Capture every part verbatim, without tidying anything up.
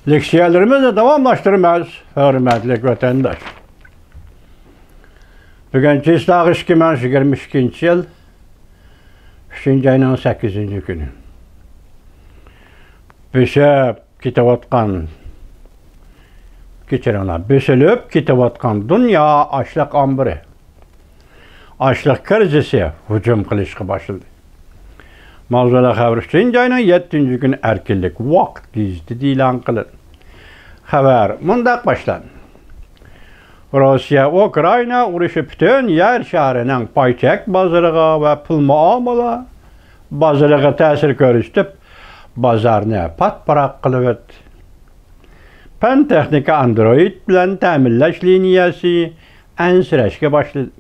لېكسىيەلىرىمىزنى داۋاملاشتۇرىمىز، ھۆرمەتلىك ۋەتەنداش. بۈگۈن چىسلاغ ئىككى مىڭ يىگىرمە ئىككىنچى يىل ئۈچىنچى ئاينىڭ سەككىزىنچى كۈنى. بۆسۈپ كېتىۋاتقان، كەچۈرۈڭلار، بۆسۈلۈپ كېتىۋاتقان دۇنيا ئاشلىق ئامبىرى، ئاشلىق كىرىزىسى ھۇجۇم قىلىشقا باشلىدى. ماۋزۇلۇق خەۋىرى ئۈچىنچى ئاينىڭ يەتتىنچى كۈنى ئەركىنلىك ۋاقىت گېزىتىدە ئېلان قىلىندى. خەۋەر مۇنداق باشلاندى. روسىيە ئۇكرائىنا ئۇرۇشى پۈتۈن يەر شارىنىڭ پاي چەك بازىرىغا ۋە پۇل مۇئامىلە بازىرىغا تەسىر كۆرسىتىپ، بازارنى پات-پاراق قىلىۋەتتى. پەن تېخنىكا ئاندرويىد بىلەن تەمىنلەش لىنىيەسى ئەنسىرەشكە باشلىدى.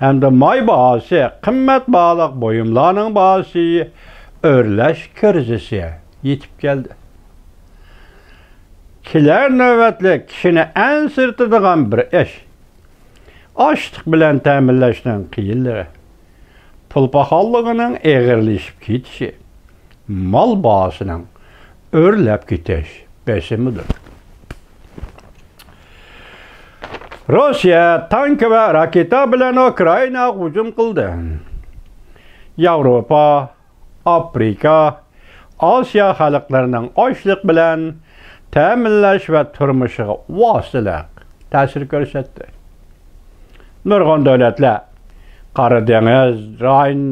ھەمدە ماي باھاسى، قىممەت باھالىق بۇيۇملارنىڭ باھاسى ئۆرلەش كىرىزىسى يېتىپ كەلدى. كېلەر نۆۋەتلىك كىشىنى ئەنسىرىتىدىغان بىر ئىش، ئاشلىق بىلەن تەمىنلەشنىڭ قىيىنلىقى، پۇل پاخاللىقىنىڭ ئېغىرلىشىپ كېتىشى، مال باھاسىنىڭ ئۆرلەپ كېتىش بېسىمىدۇر. روسىيە تانك ۋە راكېتا بىلەن ئۇكرائىناغا ھۇجۇم قىلدى. ياۋروپا، ئافرىقا، ئاسىيا خەلقلىرىنىڭ ئاشلىق بىلەن تەمىنلەش ۋە تۇرمۇشىغا ۋاسىتىلىك تەسىر كۆرسەتتى. نۇرغۇن دۆلەتلەر قارا دېڭىز، راين،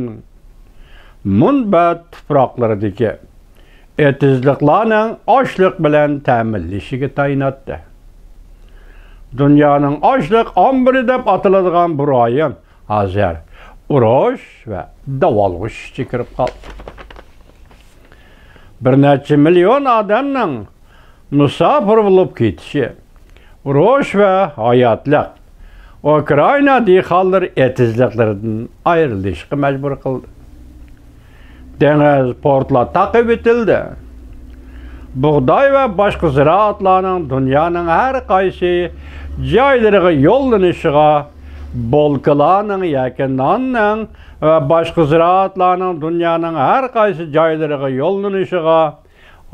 مۇنبەت تۇپراقلىرىدىكى ئېتىزلىقلارنىڭ ئاشلىق بىلەن تەمىنلىشىگە تايىناتتى. دۇنيانىڭ ئاشلىق ئامبىرى دەپ ئاتىلىدىغان بۇ رايون ھازىر ئۇرۇش ۋە داۋالغۇش ئىچىگە كىرىپ قالدى. بىر نەچچە مىليون ئادەمنىڭ مۇساپىر بولۇپ كېتىشى، ئۇرۇش ۋە ھاياتلىق ئۇكرائىنا دېھقانلىرى ئېتىزلىقلىرىدىن ئايرىلىشقا مەجبۇر قىلدى. دېڭىز پورتلار تاقىۋېتىلدى. بۇغداي ۋە باشقا زىرائەتلەرنىڭ دۇنيانىڭ ھەر قايسى جايلىرىغا يوللىنىشىغا، بولكىلارنىڭ ياكى ناننىڭ ۋە باشقا زىرائەتلەرنىڭ دۇنيانىڭ ھەر قايسى جايلىرىغا يوللىنىشىغا،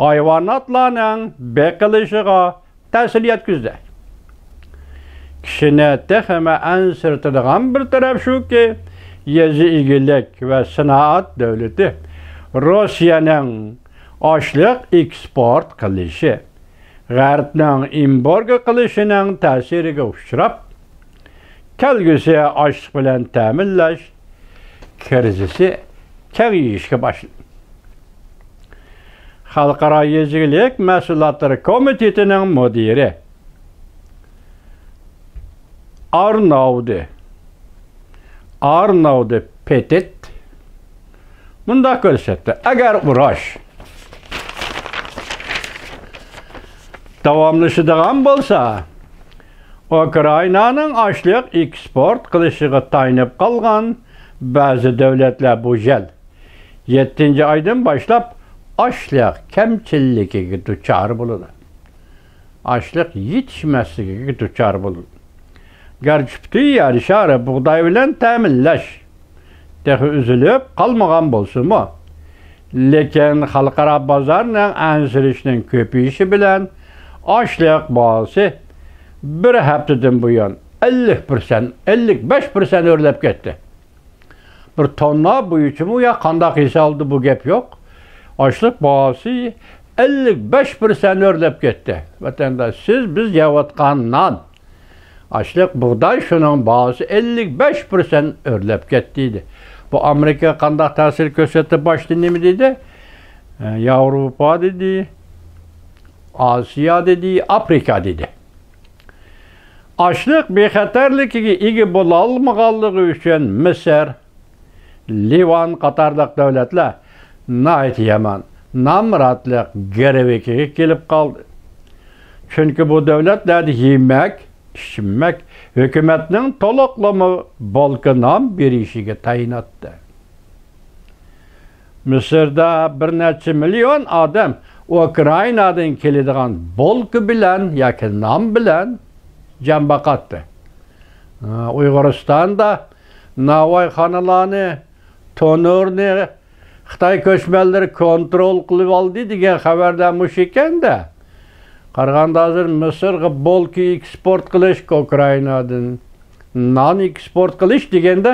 ھايۋاناتلارنىڭ بېقىلىشىغا تەسىر يەتكۈزدى. كىشىنى تېخىمۇ ئەنسىرىتىدىغان بىر تەرەپ شۇكى، يېزا ئىگىلىك ۋە سانائەت دۆلىتى روسىيەنىڭ ئاشلىق ئېكسپورت قىلىشى، غەربنىڭ ئېمبارگو قىلىشىنىڭ تەسىرىگە ئۇچراپ، كەلگۈسى ئاشلىق بىلەن تەمىنلەش كىرىزىسى كېڭىيىشكە باشلىدى. خەلقئارا يېزا ئىگىلىك مەھسۇلاتلىرى كومىتېتىنىڭ مۇدىرى ئارناۋدى، ئارناۋدى پېتىت مۇنداق كۆرسەتتى: ئەگەر ئۇرۇش داۋاملىشىدىغان بولسا، ئۇكرائىنانىڭ ئاشلىق ئېكسپورت قىلىشىغا تايىنىپ قالغان بەزى دۆلەتلەر بۇ يىل يەتتىنچى ئايدىن باشلاپ ئاشلىق كەمچىللىكىگە دۇچار بولىدۇ. ئاشلىق يېتىشمەسلىكىگە دۇچار بولىدۇ. گەرچە پۈتۈن يەر شارى بۇغداي بىلەن تەمىنلەش تېخى ئۈزۈلۈپ قالمىغان بولسىمۇ، لېكىن خەلقئارا بازارنىڭ ئەنسىرىشىنىڭ كۆپىيىشى بىلەن ئاشلىق باھاسى بىر ھەپتىدىن بۇيان ئەللىك پىرسەنت، ئەللىك بەش پىرسەنت ئۆرلەپ كەتتى. بىر توننا بويىچىمۇ يا قانداق ھېسابلىدى، بۇ گەپ يوق. ئاشلىق باھاسى ئەللىك بەش پىرسەنت ئۆرلەپ كەتتى. ۋەتەنداش، سىز، بىز يەۋاتقان نان، ئاشلىق، بۇغداي، شۇنىڭ باھاسى ئەللىك بەش پىرسەنت ئۆرلەپ كەتتى دېدى. بۇ ئامېرىكىغا قانداق تەسىر كۆرسەتتى؟ باشتا نېمە دېدى؟ ياۋروپا دېدى، ئاسىيا دېدى، ئافرىقا دېدى. ئاشلىق بىخەتەرلىكىگە ئىگە بولالمىغانلىقى ئۈچۈن مىسىر، لىۋان قاتارلىق دۆلەتلەر ناھايىتى يامان نامراتلىق گىرۋىكىگە كېلىپ قالدى. چۈنكى بۇ دۆلەتلەردە يېمەك، ئىچمەك، ھۆكۈمەتنىڭ تولۇقلىما بولكا نان بېرىشىگە تايىناتتى. مىسىردا بىر نەچچە مىليون ئادەم ئۇكرائىنادىن كېلىدىغان بولكا بىلەن ياكى نان بىلەن جان باقاتتى. ئۇيغۇرىستاندا ناۋايخانىلارنى، تونۇرنى خىتاي كۆچمەنلىرى كونترول قىلىۋالدى دېگەن خەۋەرلەر مۇشۇ ئىكەندە، قارىغاندا، ھازىر مىسىرغا بولكا ئېكسپورت قىلىش، ئۇكرائىنادىن نان ئېكسپورت قىلىش دېگەندە،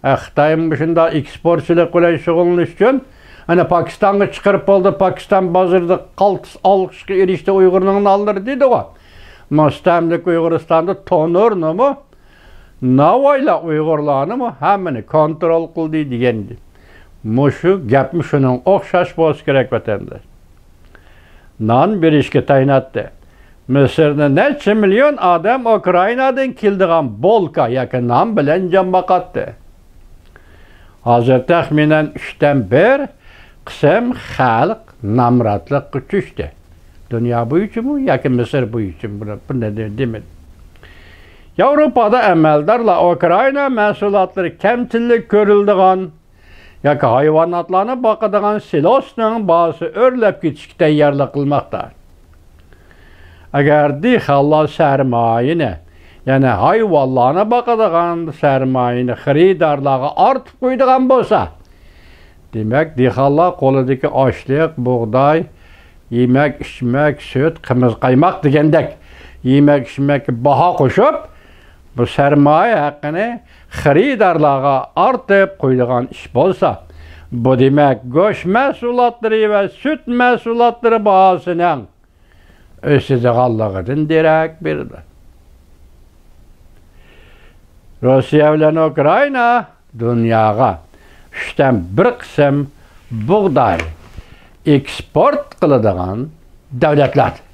ئە، خىتاي مۇشۇنداق ئېكسپورتچىلىق بىلەن شۇغۇللىنىش ئۈچۈن، ئەنە، پاكىستانغا چىقىرىپ بولدى، پاكىستان بازىرىدا قالتىس ئالقىشقا ئېرىشتى ئۇيغۇرنىڭ نانلىرى دېدىغۇ. مۇستەملىكە ئۇيغۇرىستاندا تونۇرنىمۇ، ناۋايلار ئۇيغۇرلارنىمۇ ھەممىنى كونترول قىلدى دېگەندى. مۇشۇ گەپمۇ شۇنىڭ ئوخشاش بولسا كېرەك، ۋەتەنداش. نان بېرىشكە تايىناتتى. مىسىردا نەچچە مىليون ئادەم ئۇكرائىنادىن كېلىدىغان بولكا ياكى نان بىلەن جان باقاتتى. ھازىر تەخمىنەن ئۈچتىن بىر قىسىم خەلق نامراتلىققا چۈشتى. دۇنيا بويىچىمۇ ياكى مىسىر بويىچىمۇ، بۇنى، بۇنى دېمىدى. ياۋروپادا ئەمەلدارلار ئۇكرائىنا مەھسۇلاتلىرى كەمچىللىك كۆرۈلىدىغان ياكى ھايۋاناتلارنى باقىدىغان سىلوسنىڭ باھاسى ئۆرلەپ كېتىشكە تەييارلىق قىلماقتا. ئەگەر دېھقانلار سەرمايىنى، يەنى ھايۋانلارنى باقىدىغان سەرمايىنى خېرىدارلارغا ئارتىپ قويىدىغان بولسا، دېمەك، دېھقانلار قولىدىكى ئاشلىق، بۇغداي، يېمەك، ئىچمەك، سۈت، قىمىز، قايماق دېگەندەك يېمەك، ئىچمەككە باھا قوشۇپ، بۇ سەرمايە ھەققىنى خېرىدارلارغا ئارتىپ قويىدىغان ئىش بولسا، بۇ دېمەك، گۆش مەھسۇلاتلىرى ۋە سۈت مەھسۇلاتلىرى باھاسىنىڭ ئۆسىدىغانلىقىدىن دېرەك بېرىدۇ. روسىيە بىلەن ئۇكرائىنا دۇنياغا ئۈچتىن بىر قىسىم بۇغداي ئېكسپورت قىلىدىغان دۆلەتلەر.